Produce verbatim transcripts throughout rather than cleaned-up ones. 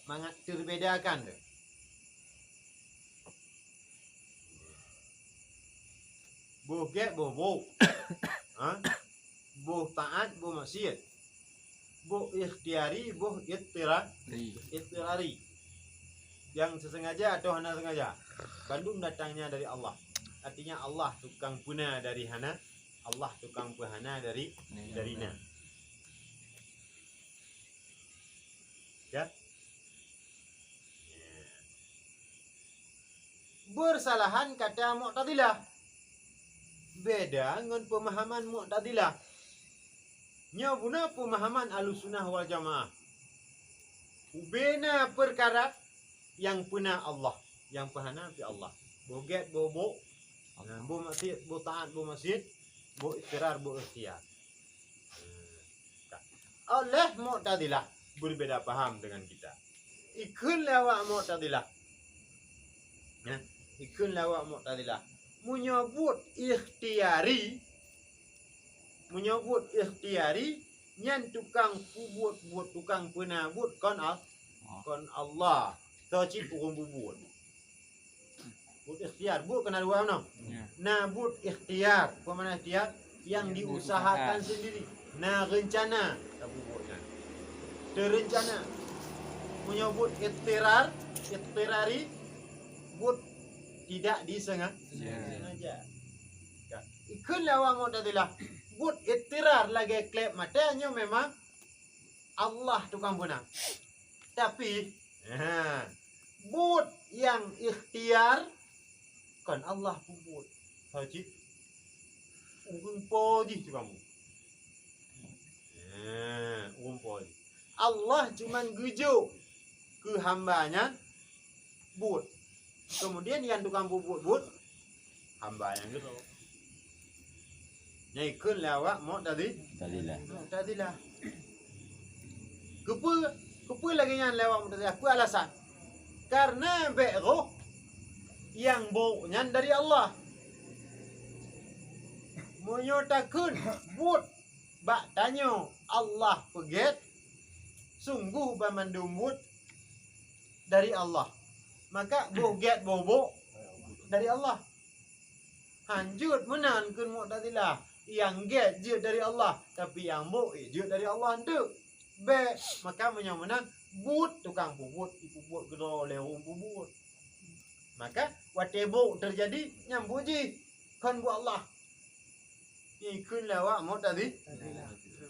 Mangat teubedakan tu. Boh gét, boh bôk. Ha? Boh taát, boh maksiat. Boh ikhtiari, boh ittira-, Ri. ittirari. Yang sesengaja atau hana sengaja. Bandum datangnya dari Allah. Artinya Allah tukang peuna dari hana, Allah tukang peuhana dari, Ni, dari ya. na. Ya. Beusalahan kata Mu'tazilah. Beda ngon peumahaman Mu'tazilah. Nyoe bunoe peumahaman Ahlussunnah wal Jamaah. Ubena peukara nyang peuna Allah, nyang peuhana pih Allah. Boh gét, boh bôk, boh maksiat, boh taát, boh maksiat, boh iqrar, boh ikhtiar. Oleh Mu'tazilah berbeda paham dengan kita. Ikheun lé awak Mu'tazilah. Nah, ikheun lé awak Mu'tazilah. Meunyoe buet ikhtiari, meunyoe buet ikhtiari, nyan tukang peubuet buet, tukang peuna buet kon Al-, kon Allah. Soe cit ureuëng peubuet. Buet ikhtiar, buet kan na dua meunoe. Ya. Na buet ikhtiar, peue makna ikhtiar? Yang diusahakan sendiri. Na rencana, tapeubuet nyan. Teurencana. Meunyoe buet ittirar, ittirari, buet tidak disenga-, Ya. sengaja. Ka. Ikheun lé awak Mu'tazilah, buet ittirar lagée kleb mata nyoe memang Allah tukang peuna. Tapi, ha, buet nyang ikhtiar kon Allah peubuet. Soe cit? Ureuëng po jih tukang buet. Ha, ureuëng po jih. Allah cuman geujok keu hamba nyan buet. Kemudian nyang tukang peubuet buet hamba nyang keudroe. Nyan ikheun lé awak Mu'tazi-, Mu'tazilah. Mu'tazilah. Keupeue, keupeue lagée nyan lé awak Mu'tazilah? Peue alasan? Karena bék roh nyang bôk nyan dari Allah. Meunyoe takheun buet bak tanyoe Allah peugét, sungguh banmandum buet dari Allah. Maka boh gét boh bôk dari Allah. Han jeuet meunan kheun Mu'tazilah. Nyang gét jeuet dari Allah, tapi nyang bôk jeuet dari Allah enteuk. Bék, maka meunyoe meunan, buet tukang peubuet, ipeubuet keudroe lé ureuëng peubuet. Maka watée bôk teujadi, nyan buet jih, kon buet Allah. Ikheun lé awak Mu'tazi-,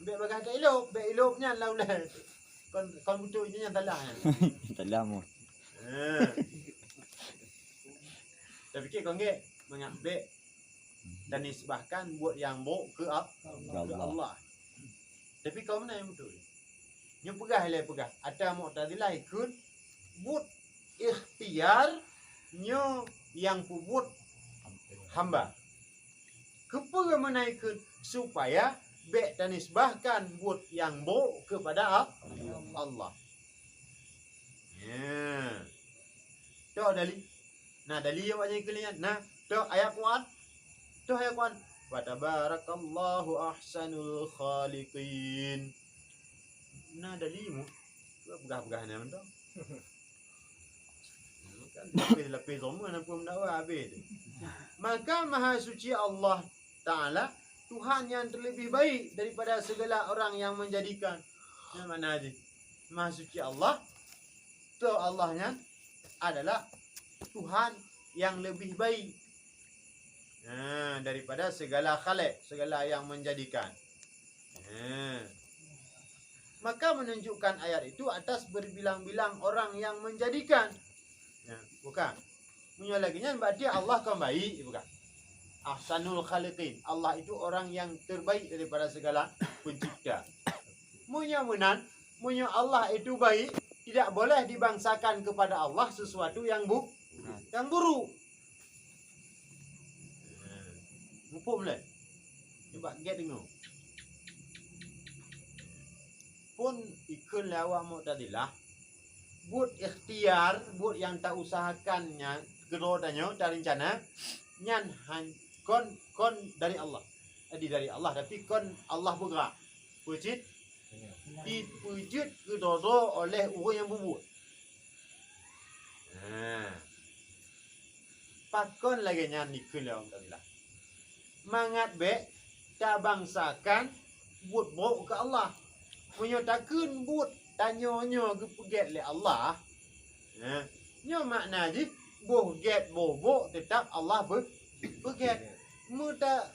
bék bagaih ta ilôb, bék ilôb nyan lam ulée. Kon, kon beutôi nyan salah nyan. Salah mu. Eh. Tapi keu kon gét, mangat bék tanisbahkan buet nyang bôk keu Al-, Keu keu Allah. Allah. Tapi kon meunan nyang beutôi. Nyoe peugah ilée peugah, ata Mu'tazilah ikheun buet ikhtiar nyoe nyang peubuet hamba. Keupeue meunan ikheun? Supaya bék tanisbahkan buet nyang bôk keupada Al-, Allah. Ya. Toh dali-, na dali awak nyang ikheun nyan? Na, toh ayat Quran? Toh ayat Quran? Wa tabarakallahu ahsanul khaliqin. Na dali mu? Peugah-peugah nyan mantong. Kan lapéh-lapéh zaman apa mendakwa habéh tu. Maka Maha Suci Allah Ta'ala, Tuhan yang terlebih baik daripada segala orang yang menjadikan. Nyan makna jih. Maha Suci Allah, tu Allah nyan adalah Tuhan yang lebih baik. Ha, daripada segala khalek, segala yang menjadikan. Ha. Maka menunjukkan ayat itu atas berbilang-bilang orang yang menjadikan. Ya, bukan. Meunyoe lagée nyan berarti Allah kon baik, bukan? Ahsanul khaliqin. Allah itu orang yang terbaik daripada segala pencipta. Meunyoe meunan, meunyoe Allah itu baik, tidak boleh dibangsakan kepada Allah sesuatu yang bu-, yang buruk. Muphom lé? Cuba gét deungoe. Pun ikheun lé awak Mu'tazilah, buet ikhtiar, buet nyang ta usahakan nyan, keudroe tanyoe, ta rencana, nyan han-, kon, kon dari Allah. Jadi dari Allah, tapi kon Allah peugah. Peue cit? Dipeujeuet keudroe-droe oleh ureuëng nyang peubuet. Nah, pakon lagée nyan dikheun lé Mu'tazilah? Mangat bék tabangsakan buet brok keu Allah. Meunyoe takheun buet tanyoe nyoe geupeugét lé Allah, nah, nyoe makna jih boh gét boh brok teutap Allah beu-, beugét. Meuta-,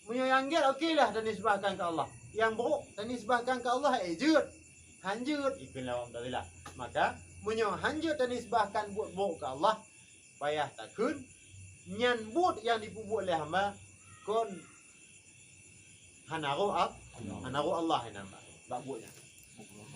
meunyoe nyang gét oke lah tanisbahkan keu Allah, nyang brok tanisbahkan keu Allah, eh, jeuet. Han jeuet, ikheun lé Mu'tazilah. Maka meunyoe han jeuet tanisbahkan buet brok keu Allah, payah takheun nyan buet nyang jipeubuet lé hamba kon hana roh Al-, hana roh Allah inan bak, bak buet nyan.